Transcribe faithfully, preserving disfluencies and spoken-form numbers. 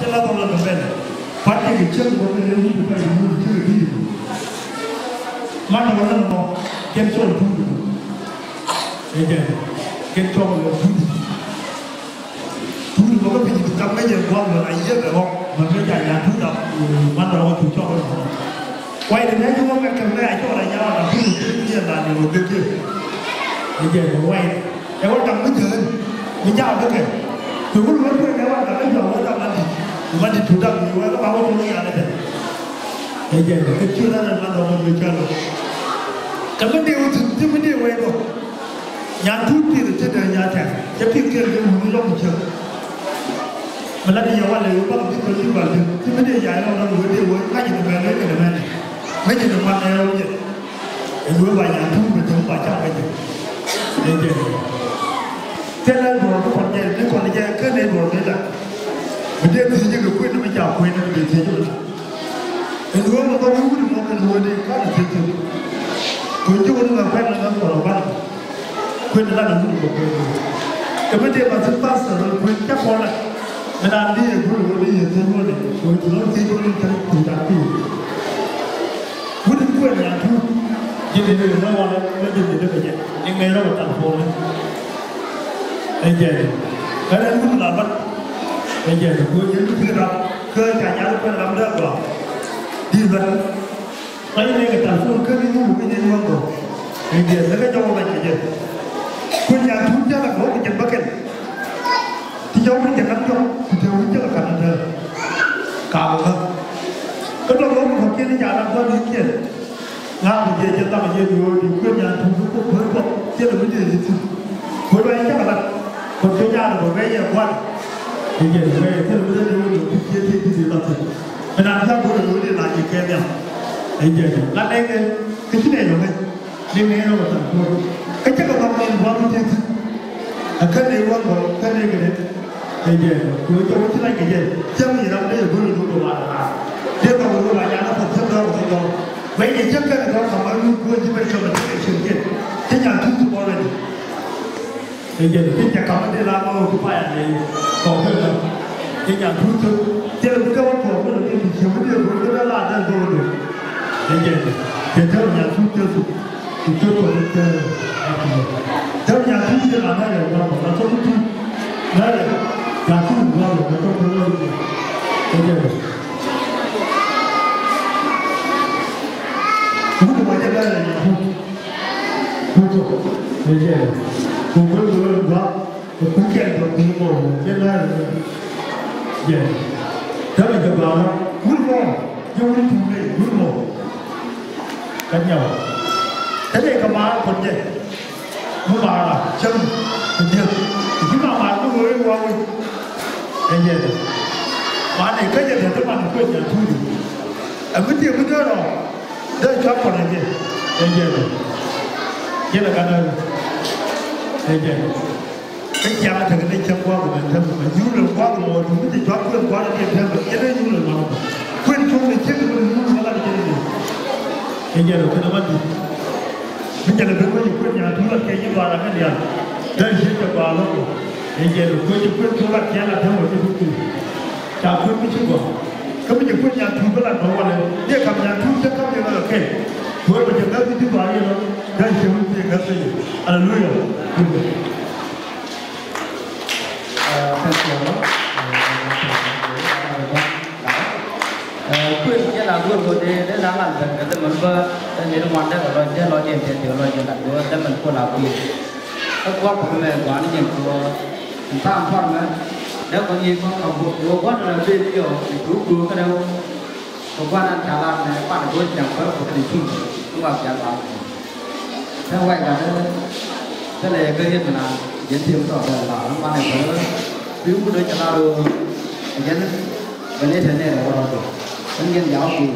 Cä la bä la bä bɛn. Kuat kɛ kɛ cäŋ bä kɛ lɛ wut kɛ kɛ wut cäŋ kɛ di̱i̱t. Man nɔ bä nɔ nɔ kɛn cɔl tuut. Ɛ jɛn kɛn cɔl tuut. Tuut bä kä piny kam mɛ jɛ guam bä la yiëë bɛ ɣɔk mɛ mɛ ja nya tuut dap. Man nɔ bä cu cɔl bä nɔ. Kuay de nɛ ju ɣɔk mɛ kɛ mɛ a cɔl a nya la tuut tuut yɛ la ni wä dee dee. Ɛ jɛn kuay. Ɛ wä da̱ŋ mi jääri mi jaak bä kɛ. Kɛ wut wä tuɛn ɛ wä da̱ŋ mi jɔak wä da̱ŋ man di̱t. Man di̱t tu da̱ŋ mi wä kä ba wä tuɔk ni yal ɛ tɛn. Ɛ jɛ kɛ ciö da̱ŋ ɛ man dɔ̱ŋ mi cäl wä. Kɛ mi dee wä thi̱n ti mi dee wee dɔ̱ŋ. Nyan tuut pi̱i̱r ti dee nyan tɛr cɛ pi̱i̱r kɛl kɛ wut ni lɔk mi cäl. Mi la di yɛ walɛ wä bak bi kɛ ti bal ti ti mi dee ya̱ yɛ wä da̱ŋ wee dee wee ŋa̱c ni mɛn wee kɛ ni mɛn. Ŋäcɛ ni ŋuan ɛ rɔl jɛ. Ɛn wee ba nyan tuut mi thom ba cak ŋäcɛ. Ɛ jɛ. Thilɛ duɔ̱ɔ̱r mi kɔn jɛ ni kɔn jɛ ken ɛ duɔ̱ɔ̱r mi la. Mi dee thiec jɛ kɛ kuën mi ca kuën mi dee thiec jɛ mi la. Ɛn wee mi kɔn wut mɔ kɛn wee ni kan thiec jɛ. Kuën jɛ wut mi kɔn kuɛn ni kɔn ban. Kuën la ni wut mɔ kuën. Kɛ mi dee ba thi pastor kuën ca kɔn la. Mi naan di yɛ gul wut ni yɛ thiec wut ni. Kuën ti lɔn thiec wut ni ca kuën ca kuën. Wut in kuɛn nyan tuut. Ji̱n in in rɛw walɛ kä ji̱n in dee kɛ jɛ ni ŋɛc rɛw tal puɔ̱ni. Ɛ jɛ ni kä rɛn wut in la luat. Ɛ jɛ ni kuɛ jɛ ni kui̱ ram kä ca nyal kuɛn ram dee gɔaa. Di luat. Kä ji̱n in kɛ tal puɔ̱n kä ni wut in in wä gɔaa. Ɛ jɛ ni kä jɔk wä kɛ jɛ. Kuɛn nyan tuut jɛ la kɛ wä kɛ jɛ bäkɛl. Ti jɔw ni jɛ kat jɔw ti te wi̱c jɛ kɛ kat ni te. Kaabä kä kä tɔk ɣöö kɛ kiɛn i̱ ca lat gua̱n i̱ kiɛn. Ŋa̱a̱k mi jɛ jɛ dhak jɛ ni ɣöö di kuën nyan tuut bi kuoth kuäär kuɔth thilɛ mi dee ni thi̱n. Kuäär ruac i̱ cä kɛ lat kuɔth cɛ nyan bä rɛy yɛ gua̱n. I̱ jɛ rɛy thilɛ mi dee ni ɣöö di kui̱ kiɛn ti ti di lat thi̱n. Mi naan ca go̱o̱r ni ɣöö di la ji̱ kɛn nhiam. I̱ jɛ lat nɛy kɛ kä ci nɛy yɔ̱ŋ ŋäc. Ni ŋäc rɔ kɛ thaŋ kuɔth kä cä kɛ nhɔk ni gua̱n mi ti thi̱n. Ɛ kä ni wä gɔl kä ni kɛ ni. Ɛ jɛ kɛ wä cɛ wä ci lac kɛ jɛ cä mi ram dee go̱l ni wä gɔl a ram dee gɔl ni wä la jana kɔ cä gɔl kɔ gɔl. Wä jɛ cä kɛ ni gɔl kama ni kuɔth ji̱ bɛ cɛ mɛ cɛ kɛ cɛ kɛ cä nyan tuut ti bɔl rɛ ni. Ɛ jɛ ni cɛ kam ni la ma wä ti paya ni kɔ kɛ la cɛ nyan tuut ti cɛ ni kɛ wä kɔ kɛ ni cɛ mi ni go̱l kɛ la dee go̱l ni. Ɛ jɛ ni cɛ tɛ nyan tuut ti. Ti cuɔt kɔ ti tɛr a ti mɔ. Tɛr nyan ti ti la mɛrɛ wa mɔ la tɔ ti ti. Mɛrɛ la ti wa mɔ la tɔ ti wa ti. Ti jɛ mɔ. Wut mɔ jɛ mɛrɛ nyan ti. Wut mɔ. Ti jɛ mɔ. Ko ko ko wa. Ko ko kɛ ko ko mɔ jɛ mɛrɛ. Jɛ. Tɛr jɛ ba la. Wut mɔ. Jɛ wut ti mɛ. Wut mɔ. Kä nyɔk kä dee kɛ maar kɔn jɛ. Mi maar a cäŋ kɛ dieth. Kɛ ji̱ ma maar mi wee wä wec. Ɛ jɛ dee maar ni kä jɛ dee ti man kuec jɛ tuuri. Ɛ mi tiee mi dee rɔ dee cuak kɔn ɛ jɛ. Ɛ jɛ dee jɛ lɛ ka dee. Ɛ jɛ dee. Kä ciaŋ tekɛ ni cäŋ gua̱a̱k mɛ tɛmɛ mɛ nyuur lɛ gua̱a̱k mɔ duŋ mi ti juak kuën gua̱a̱k ni tɛmɛ yɛn ni nyuur lɛ gua̱a̱k mɔ. Kuën cuɔ̱ŋ ni ciek ni nyuur lɛ gua̱a̱k ni. Kɛ jɛ lɛ kuën ma di. Mi jɛ lɛ ben wä yi kuën nyan tuur lɛ kɛ yi gua̱a̱k ni diaal. Dee ciek cɛ gua̱a̱k lɔ mɔ. Kɛ jɛ lɛ kuën yi kuën cuɔ̱ŋ la kiɛn la tɛmɛ wä cɛ kuën kuën. Ca kuën mi ci gua̱a̱k. Kä mi jɛ kuën nyan tuur bä la nɔ walɛ. Diɛ kam nyan tuur cɛ kam yɛ lɛ kɛ. Kuën bä cɛ ŋäth mi ci gua̱a̱k yɛ lɔ. Dee ciek mi ci ŋäth mi. Aleluya. Thank you. Kuën jɛ la duɔl kɔ dee dee la ŋal ben kɛ dee mɛn bä dee nit ŋuan dee kɛ lɔc dee lɔc in tɛt dee lɔc in lat duɔl dee mɛn kol a kuën. Kä kuak kɔ mɛ guan in jɛn kɔ in thaam par mɛ dee kɔ nyi kɔ kɔ guɔ guɔ guan in a ben yɔ in kɔ guɔ kɛ dee wä. Kɛ gua̱n an ca lar nɛ pan go̱o̱c ja̱ŋ bä kɛ kɛn cuŋ. Kɛ wa bial lar. Tɛ wac gat tɛ lɛ yɛ kä riet mi naan. Jɛn tiem tɔ bɛ lar an banɛ bä. Bi wut dee ca lar ɣöö jɛn bɛ ni tɛ nɛɛrɛ wä rɔɔdɛ. Kɛn jɛn ja̱ŋ ɔ kui̱.